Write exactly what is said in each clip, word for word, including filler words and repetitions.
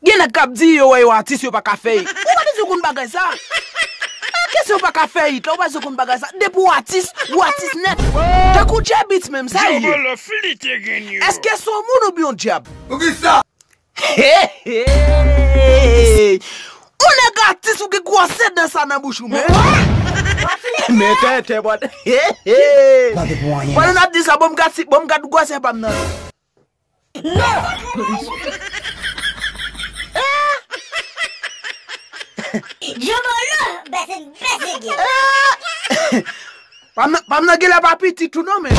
Gen nèg k ap di yo wè yo atis, yo pa ka fè it. Ou pa bezwen konn bagay sa. Èske si w pa ka fè it la, ou pa bezwen konn bagay sa. Depi w atis, ou atis nèt. Tankou Djebits menm, sa l ye. Èske se yon moun oubyen yon dyab? Poukisa? Hey, hey! Ou nèg atis, ou gen gwosè dan sa nan bouch ou, men. Men tenten, bòt. Hey, hey! Pandan n ap di sa, bon, m gad si, bon, m gad gwosè pa m nan. Jobolo, bèse, bèse gen. Pa m nan, pa m nan genlè pa piti tou non, men.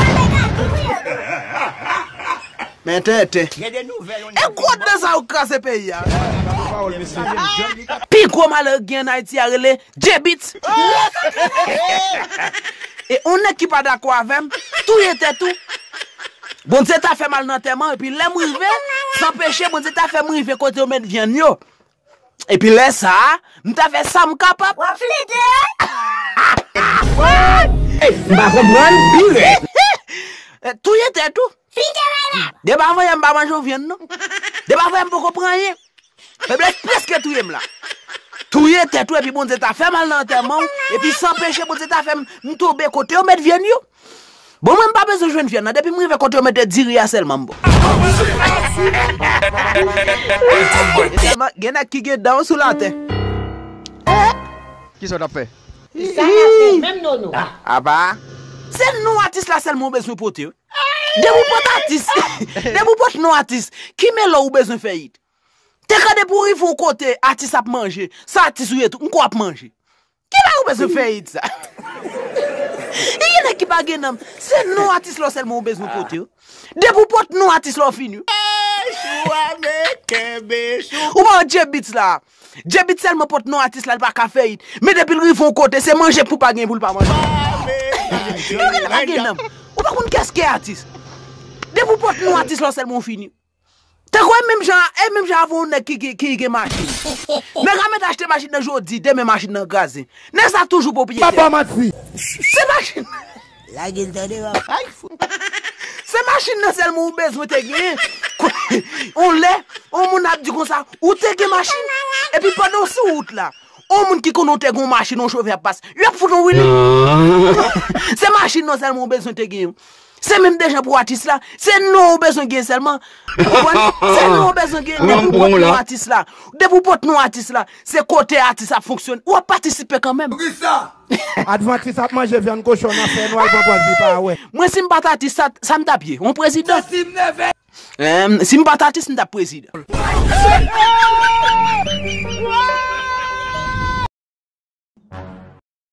Men tenten. E gwo dan sa yo kraze peyi a. Pi gwo malere gen an Ayiti a rele Djebits. E yon nèg ki pa dakò avè m, touye tèt ou. Bondye ta fè m al nan antèman, epi lè m rive, san peche, Bondye ta fè m rive kote yo met vyann yo. Epi lè sa a, m ta fè sa m kapab. W ap flite? Ey, m pa konprann, pi rèd. Touye tèt ou. Flite la la. Depi avan yè m pa manje yon vyann non. Depi avan yè m poko pran anyen. Feblès prèske touye m la. Touye tèt ou epi Bondye ta fè m al nan antèman w, epi san peche Bondye ta fè m, m tonbe kote yo met vyann yo. Bon, mwen m pa bezwen jwenn vyann nan, depi m rive kote yo mete diri a sèlman m bon. Sèlman, gen nèg ki gen dan sou latè. Kisa w t ap fè? Sa n ap fè menm nono. Apa. Se non atis la sèlman w bezwen pote wi. Depi w pot atis, depi w pot non atis, ki melò ou bezwen fè it? Te ka depi w rive yon kote, atis ap manje, sa atis ou ye tou, m kwè w ap manje. Ki bagay ou bezwen fè it sa? E gen nèg ki pa gen nanm, se non atis la w sèlman ou bezwen pote wi. Depi w pot non atis la w fini wi. Chou a men kenbe chou. Ou pa wè Djebits la. Djebits sèlman pot non atis la, li pa ka fè it. Men depi l rive yon kote, se manje pou pa gen pou l pa manje. Yo genlè pa gen nanm. Ou pa konn kiyès ki atis. Depi w pot non atis la sèlman w fini. Tankou e menm jan, e menm jan avè yon nèg ki, ki, ki gen machin. Nèg la mèt achte machin nan jodi, demen machin nan kraze. Nèg sa toujou pwopriyetè. Papa manti. Se machin. Lage l tande w ap. Ay, fou. Se machin nan sèlman ou bezwen te genyen. On lè, on moun ap di konsa, ou te gen machin. Epi pandan w sou wout la, on moun ki konnen w te gen yon machin, yon chofè ap pase. Yo ap fout on wili. Se machin nan sèlman ou bezwen te genyen. Se menm dejan pou atis la. Se non ou bezwen gen sèlman. Ou konprann? Se non ou bezwen gen depi w pot non atis la. Depi w pot non atis la, se kote atis ap fonksyone. W ap patisipe kanmenm. Poukisa? Advantis ap manje vyann kochon nan fè nou al pran pòz li pa wè. Mwen si m pa t atis, sa, sa m t ap ye? Yon prezidan. Santi m nève. Em, si m pa t atis, m t ap prezidan.